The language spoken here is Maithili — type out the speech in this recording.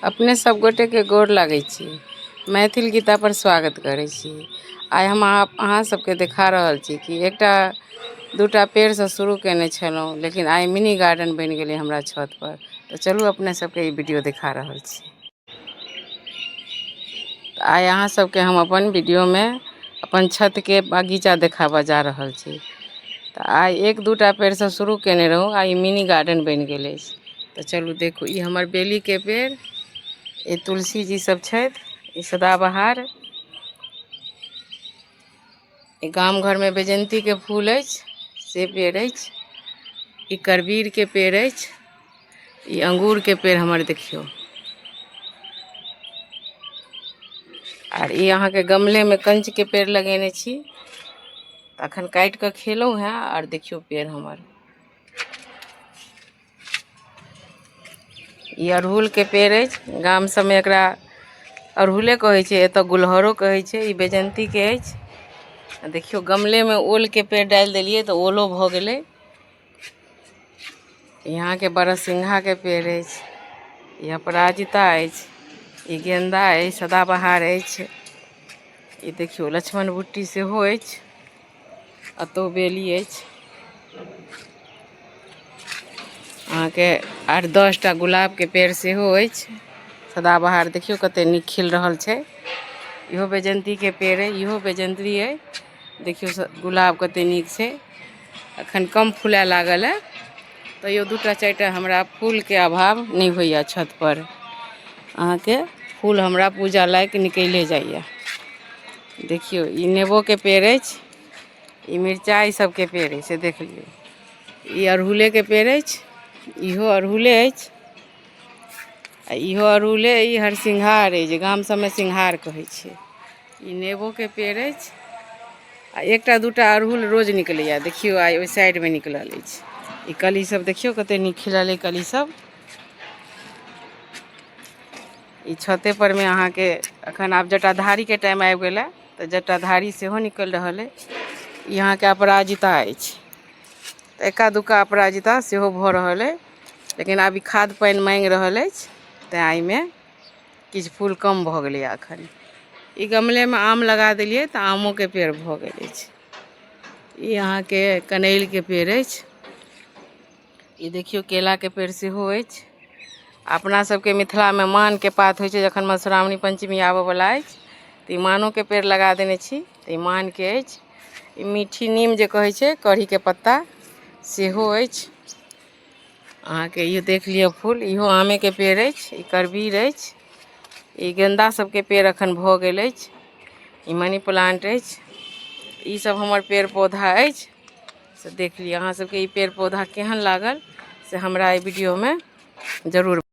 अपने सब गोटेके गोर लागै छी। मैथिल गीता पर स्वागत करै छी। आइ हम अहाँ सबके देखा रहल छी कि एकटा दूटा पेड़सँ शुरू कयने छलहुँ, लेकिन आइ मिनी गार्डन बनि गेलै हमरा छत पर। तऽ चलू अपने सबके ई वीडियो देखा रहल छी। तऽ आइ अहाँ सबके हम अपन वीडियोमे अपन छतके बगीचा देखाबऽ जा रहल छी। तऽ आइ एक दूटा पेड़सँ शुरू कयने रहौँ, आइ मिनी गार्डन बनि गेल अछि। तऽ चलू देखू, ई हमर बेलीके पेड़, ई तुलसी जी सब छथि, ई सदाबहार, ई गाम घरमे बैजन्तीके फूल अछि से पेड़ अछि, ई करबीरके पेड़ अछि, ई अंगूरके पेड़ हमर देखियौ। आर ई अहाँके गमलेमे कंचके पेड़ लगेने छी, अखन काटि कऽ खेलहुँ हेँ। आर देखियौ पेड़ हमर, ई अड़हुलके पेड़ अछि। गाम सबमे एकरा अड़हुले कहै छै, एतऽ गुलहरो कहै छै। ई बैजन्तीके अछि। आ देखियौ गमलेमे ओलके पेड़ डालि देलियै तऽ ओलो भऽ गेलै। यहाँके बरसिंघाके पेड़ अछि, ई अपराजिता अछि, ई गेन्दा अछि, सदाबहार अछि। ई देखियौ लक्ष्मण बुट्टी सेहो अछि, एतौ बेली अछि। अहाँके 8-10 टा गुलाबके पेड़ सेहो अछि। सदाबहार देखियौ कते नीक खिल रहल छै। इहो बैजन्तीके पेड़ अइ, इहो बैजन्ती अइ। देखियौ गुलाब कते नीक छै। अखन कम फुलाय लागल है, तैयो 2टा 4टा हमरा फूलके अभाव नहि होइए। छत पर अहाँके फूल हमरा पूजा लायक निकले जाइए। देखियौ ई नेबोके पेड़ अछि, ई मिरचाइ सबके पेड़ अछि, से देख लियौ। ई अड़हुलेके पेड़ अछि, इहो अड़हुले अछि, आ इहो अड़हुले। ई हरसिंघार अछि, जे गाम सबमे सिंघार कहै छै। ई नेबोके पेड़ अछि। आ 1टा 2टा अड़हुल रोज निकलैया। देखियौ आइ ओहि साइडमे निकलल अछि। ई कली सब देखियौ कते नीक खिलल अइ कली सब। ई छते पर मे अहाँके अखन आब जटाधारीके टाइम आबि गेलै, तऽ जटाधारी सेहो निकलि रहल अइ। ई अहाँके अपराजिता अछि, तऽ एका दुक्का अपराजिता सेहो भऽ रहल अइ, लेकिन आब ई खाद पानि माँगि रहल अछि, तेँ एहिमे किछु फूल कम भऽ गेलैए अखन। ई गमलेमे आम लगा देलियै तऽ आमोके पेड़ भऽ गेल अछि। ई अहाँके कनैलके पेड़ अछि। ई देखियौ केलाके पेड़ सेहो अछि। अपना सबके मिथिलामे मानके पात होइ छै, जखन मधुश्रावणी पंचमी आबऽवला अछि तऽ ई मानोके पेड़ लगा देने छी, तऽ ई मानके अछि। ई मीठी नीम जे कहै छै, कढ़ीके पत्ता सेहो अछि। अहाँके इहो देख लिअ फूल, इहो आमेके पेड़ अछि। ई करबीर अछि। ई गेन्दा सबके पेड़ अखन भऽ गेल अछि। ई मनी प्लांट अछि। ई सब हमर पेड़ पौधा अछि, से देख लिअ। अहाँ सबके ई पेड़ पौधा केहन लागल से हमरा एहि वीडियोमे जरूर।